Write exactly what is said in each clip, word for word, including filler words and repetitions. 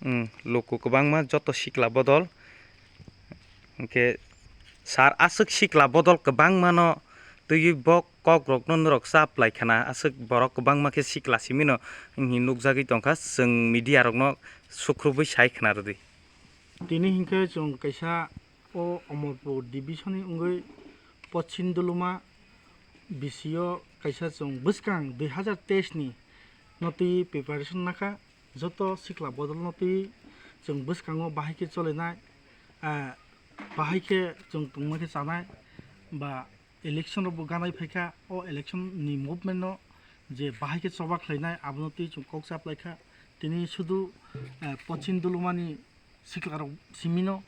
Hmm, luku kwbangma joto sikla bodol. Hinkhe sir aswk sikla bodol kwbangmano twiwi bo kokrokno norok chap lai khna, aswk borok kwbangma khe sikla simino hinwi nukjagwi tongkha, chwng media rokno sukrubwi sai khna rwdi. Tini hinkhe chwng kaisa o Omorpur division ni wngwi Poschim Duluma B C o kaisa chwng bwskang dui hazar teis ni no twi preparation nakha, joto sikla bodol no twi chwng bwskango bahai khe cholinai, ah, bahai khe chwng tongma khe chanai ba election rok bo ganai phaikha, o election ni movement no je bahai khe choba khlainai abono twi chwng kok chap laikha. Tini sudu, eh, Poschim Dulumani siklarok simino,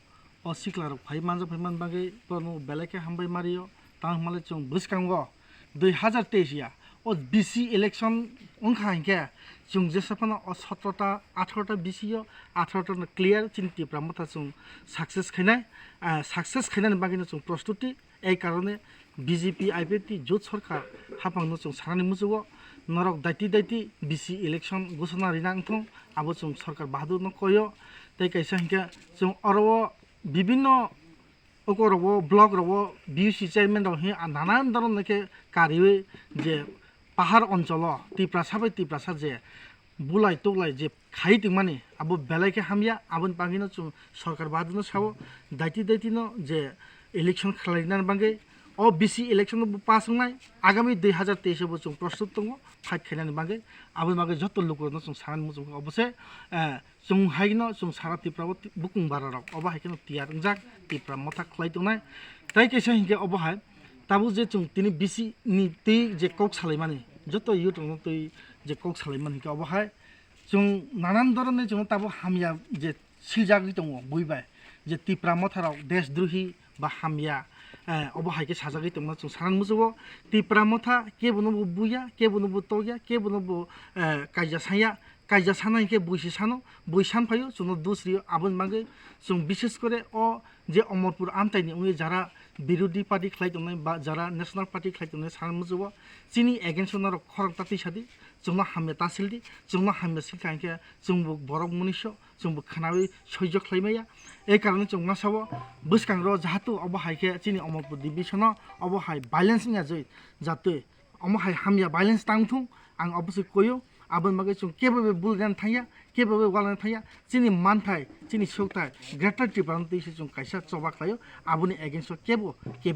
o siklarok phai manjak phai man bagwi borokno belai khe hambai mario. Tamo hwnmale chwng bwskango dui hazar teis ya o B C election wngkha hinkhe chwng jesa phano o sotro ta, atharo ta B C o, atharo ta no clear chini Tipra Motha chwng success khainai, ah, success khainani bagwino chwng prostuti. Ei karone B J P I P F T jot sorkar haphangno chwng sanani muchungo, norok daiti daiti B C election gosona rina wngthung, abo chwng sorkar bahadur no koyo. Tei kaisa hinkhe chwng oro o bibinno oko rogo, block rogo B U C chairman rok hi nanan doron khe kariwi je pahar oncholo Tiprasa bai Tiprasa je bulai tuklai je khai tongmani abo belai khe hamya, aboni bagwino chwng sorkar bahadur no sao, daiti daiti no je election khlainani bagwi o B C election no bo pass wngnai, agami dui hazar teis o bo chwng prostut tongo fight khainani bagwi, aboni bagwi joto lukurokno chwng sanani muchung kha obo se, eh, chwng haino chwng sara Tripura o ti-, bukung bara rok obo hai kheno tiyar wngjak Tipra Motha khlai tongnai. Tai kaisa hinkhe obo hai tabuk je chwng tini B C ni twi je kok salaimani, joto youth rokno twi je kok salaimani hinkhe obo hai chwng nanan doronni chwng tabuk hamya je siljagwi tongo bui bai, je Tipra Motha rok desdrohi ba hamya, eh, obo hai khe sajagwi tongma chwng sanani muchungo. Tipra Motha kebono bo buya, kebono bo tokya, kebono bo, eh, kaija sanya, kaija sana hinkhe bui se sano, bui san phaio chwngno dos rio, aboni bagwi chwng bishes kore o je Omorpur amchaini wngwi jara birodhi party khlai tongnai ba jara national party khlai tongnai sanani muchungo chini against o norok khorang ta twi sadi, chwngno hamya ta sildi, chwngno hamya silkha hinkhe chwngbo borok munisyo, chwngbo khwnawi soijo khlai maya. Ei karone chwng ma sao bwskango jahatu obo hai khe chini Omorpur division o obo hai violence wngya jwi jatwi omo hai hamya violence tang thung, ang obo se koyo. Aboni bagwi chwng kebo bai bulgani thangya, kebo bai walna thangya, chini manthai, chini sukthai Greater Tripura no twi se chwng kaisa choba khlaio, aboni against o kebo, kebo